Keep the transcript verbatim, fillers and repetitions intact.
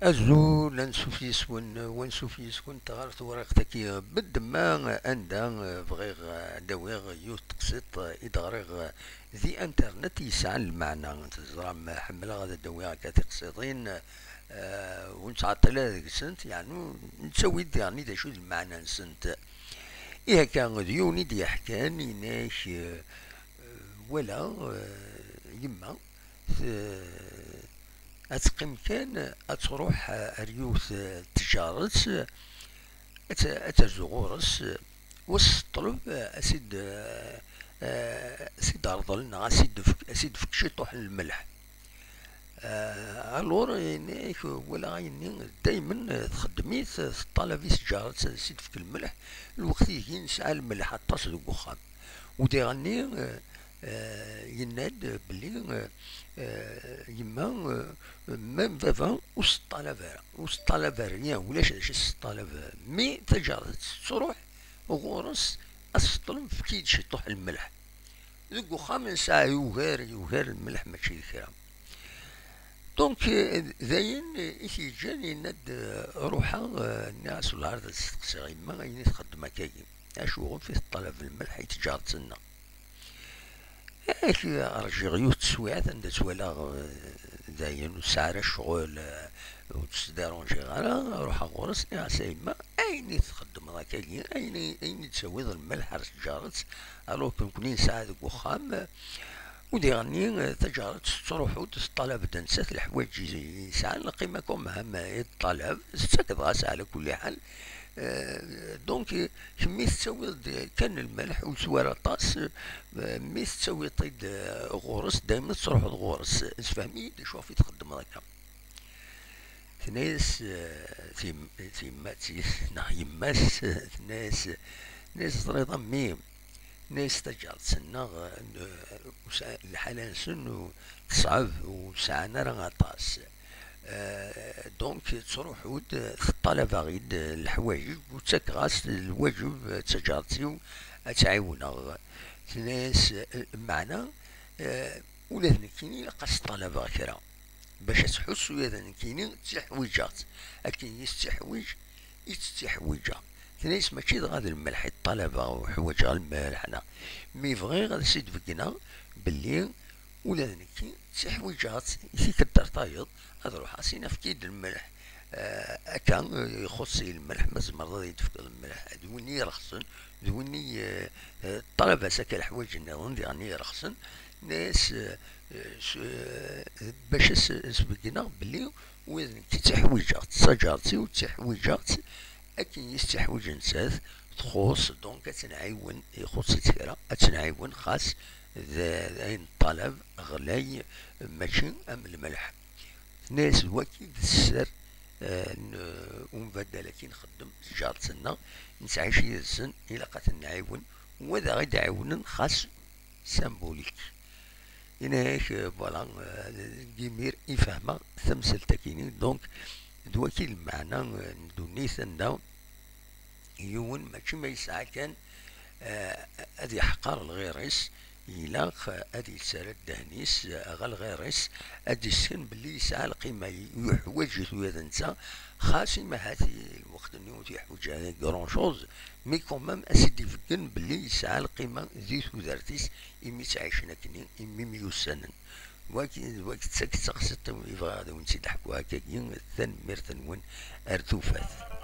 Azul, ansuf yes-wen, wansuf yes-went ɣer tewriqt-agi n ddemma, anda bɣiɣ ad d-awiɣ yiwet teqsiṭ i d-ɣriɣ di internet yesɛan lmeɛna. Teẓram, ḥemmleɣ ad d-awiɣ akka tiqsiṭin, eh, ur nettɛeṭṭil ara deg-sent, yeɛni nettawi-d diɣen d acu d lmeɛna-nsent. Ihi akka, d yiwen i d-yeḥkan, yenna-ak, eh, wala, eh, yemma, t-, ad teqqim kan, ad truḥ ar yiwet, eh, tjaret, ad t-, ad terzu ɣur-s, u s-teṭleb, eh, ad s-id, eh, eh, ad s-id-rḍel neɣ ad s-id-tefk, ad s-id-tefk ciṭuḥ n lmelḥ. Eh, alors, yenna-ak, wala ayenni, daymen, eh, txeddem-it, eh, teṭṭalab i tjaret ad s-id-tefk lmelḥ, lweqt ihi nesɛa lmelḥ aṭas deg uxxam. U diɣenni, eh, eh, yenna-d belli, eh, eh, yemma, eh, même baba ur s-teṭṭalab ara, ur s-teṭṭalab ara, ya, ulac d acu s-teṭṭalab, mi taǧaret tettruḥ ɣur-s, ad s-teṭleb, efk-iyi-d ciṭuḥ n lmelḥ. Deg uxxam nesɛa yugar, yugar lmelḥ, mačči d kra. Donc, eh, d ayen i t-yeǧǧan yenna-d, eh, ruḥeɣ, eh, nniɣ-as, "Wellah ar ad steqsiɣ yemma ayen i txeddem akkagi. Acu ɣef i teṭṭalab lmelḥ i tǧaret-nneɣ?" Ak, rjiɣ yiwet teswiɛt anda ttwalaɣ, eh, dayen ur tesɛi ara ccɣel, eh, ur tt-sdiṛunjiɣ ara, ruḥeɣ ɣur-s, nniɣ-as, "A yemma, ayen i txeddmeḍ akkagi, ayen i, ayen i d-tawiḍ lmelḥ ar tǧaret, alors que nekkni nesɛa deg uxxam, eh, u diɣenni, eh, taǧaret tettruḥu-d, teṭṭalab-d nettat leḥwayeǧ i, i yesɛan lqima quand même, eh, i ṭṭalab, tettakeḍ-as ɛla kulli ḥal." Eh, donc, eh, kemmi tettawiḍ-d kan lmelḥ, ur ttwara aṭas, eh, mi tettawiḍ-t-id, eh, ɣur-s, daymen tettruḥuḍ ɣur-s. Sefhem-iyi-d acu ɣef i txeddmeḍ akka. Tenna-yas, eh, tim-, tyemmat-is, neɣ yemma-s, tenna-yas, tenna-yas, "Teẓriḍ a mmi," Nna-yas, "Taǧaret-nneɣ, eh, usa-, lḥala-nsen u-, teṣɛeb, ur sɛan ara aṭas. Eh, donc, tettruḥu-d, teṭṭalab-aɣ-id leḥwayeǧ, u ttakeɣ-as lwaǧeb, d taǧaret-iw ad tt-ɛiwneɣ." Tenna-yas, eh, meɛna, eh, ula d nekkini ilaq ad s-ṭṭalabeɣ kra. Bac ad tḥussu ula d nekkini ttiḥwiǧeɣ-tt. Akken i s-ttiḥwiǧ, i tt-ttiḥwiǧeɣ. Tenna-yas, "Mačči dɣa d lmelḥ i ṭṭalabeɣ, ur ḥwaǧeɣ lmelḥ, neɣ, mi bɣiɣ ad s-id-beggneɣ belli ula d nekki ttiḥwiǧeɣ-tt." I tikkelt ar tayeḍ, ad ruḥeɣ s-in, "Efk-iyi-d lmelḥ." Eh, akka, eh, ixuṣṣ-iyi lmelḥ, ma tzemreḍ ad iyi-d-tefkeḍ lmelḥ. D win i irexsen, d win i, eh, eh, ṭṭalab-as akka leḥwayeǧ nniḍen, diɣen i irexsen. Tenna-yas, eh, eh, s-, eh, bac as-, as-beggneɣ belli ula d nekki ttiḥwiǧeɣ-tt, taǧaret-iw ttiḥwiǧeɣ-tt, akken i s-ttiḥwiǧ nettat, txuṣṣ, donc ad tt-nɛiwen, ixuṣṣ-itt kra, ad tt-nɛiwen xas d, d ayen ṭṭalab ɣlay, mačči am lmelḥ. Tenna-yas, d waki d sser, eh, n umbaddal-agi nxeddem, tǧaret-nneɣ, nettɛic yid-sen, ilaq ad ten-nɛiwen, u ad aɣ-id-ɛiwnen xas symbolique. Yenna-yak, eh, voilà, eh, deg imir i fehmeɣ tamsalt-agi-nni. Donc, d waki lmeɛna, eh, n ddunit, anda yiwen mačči ma yesɛa kan, eh, ad yeḥqer lɣir-is, ilaq, eh, ad yettarra ddehn-is, eh, ɣer lɣir-is, ad d-issen belli yesɛa lqima, yuḥwaǧ-it ula d netta, xas imahat i lweqt-nni ur t-yeḥwaǧ ara grand chose, mais quand même, ad s-id-ibeggen belli yesɛa lqima di tudert-is, imi ttɛicen akkenni, imi myussanen. Wagi, d wagi d tagi d taxsiṭ i bɣiɣ ad awen-tt-id-ḥkuɣ akkagi. Tanemmirt-nwen, ar tufat.